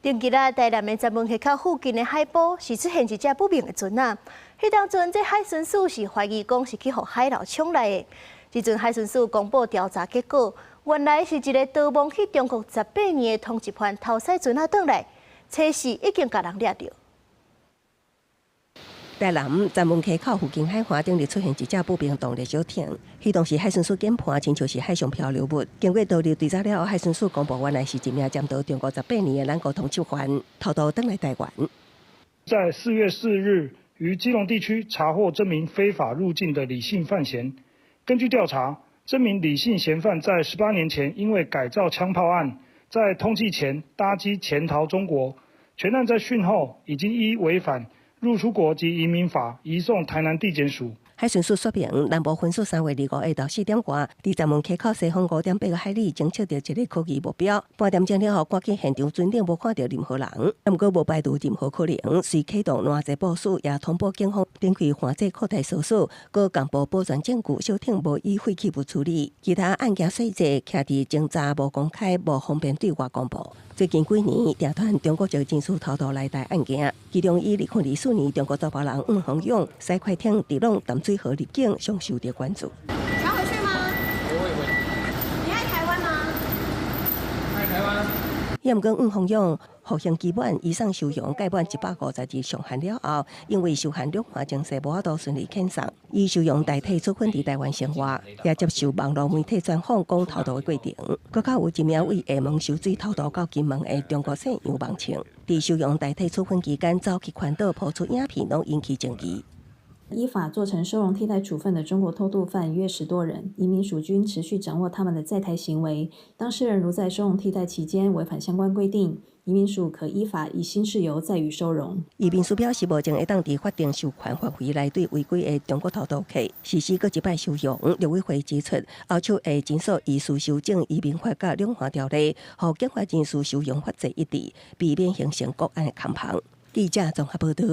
頂日啊，台南的鏨文溪口附近的海埔是出現一隻不明的船仔。彼當陣，這海巡署是懷疑講是去予海流沖來的。這陣海巡署公布調查結果，原來是一个逃亡去中國18年的通緝犯偷駛船仔轉來，初時已經共人掠著。台南鏨文溪口附近海岸頂日出現一隻不明動力小艇，彼當時海巡署研判，親像是海上漂流物。經過獨立調查了後，海巡署公布原來是一名潛逃中國十八年的南國通緝犯，偷渡轉來台灣。在4月4日，於基隆地區查獲這名非法入境的李姓犯嫌。根據調查，這名李姓嫌犯在18年前因為改造槍炮案，在通緝前搭機潛逃中國，全案在訊後已經依違反入出國及移民法移送台南地檢署。海巡署說明，南部分署3月25下晝4點外，佇鏨文溪口西方5.8個海里，偵測著一个可疑目標。半點鐘了後，趕緊現場巡視，無看著任何人，毋過無排除任何可能，遂啟動攔截部署，也通報警方展開環節擴大搜索，閣公布保全證據，小艇無以廢棄物處理。其他案件細節，徛佇偵查無公開、無方便對外公布。最近幾年，定傳中國籍人士偷渡來台案件，其中以2024年中國查埔人黃宏勇駛快艇佇朗淡水河入境，上受著關注。想回去嗎？不會回。你愛台灣嗎？愛台灣。也毋過黃宏勇服刑期滿，移送收容屆滿150日上限了後，因為受限兩岸情勢無法度順利遣送，以收容代替處分佇台灣生活，也接受網路媒體專訪講偷渡的過程。閣較有一名為廈門泅水偷渡到金門的中國姓楊孟慶，佇收容代替處分期間走去環島拋出影片，攏引起爭議。依法做成收容替代處分的中國偷渡犯約10多人，移民署均持續掌握他們的在台行為。當事人如在收容替代期間違反相關規定，移民署可依法以新事由再予收容。移民署表示，目前會當佇法定授權範圍內對違規的中國偷渡客實施閣一擺收容。陸委會指出，後續會緊縮依序修正移民法佮兩岸條例，予境外人士收容法制一致，避免形成國安的空縫。記者綜合報導。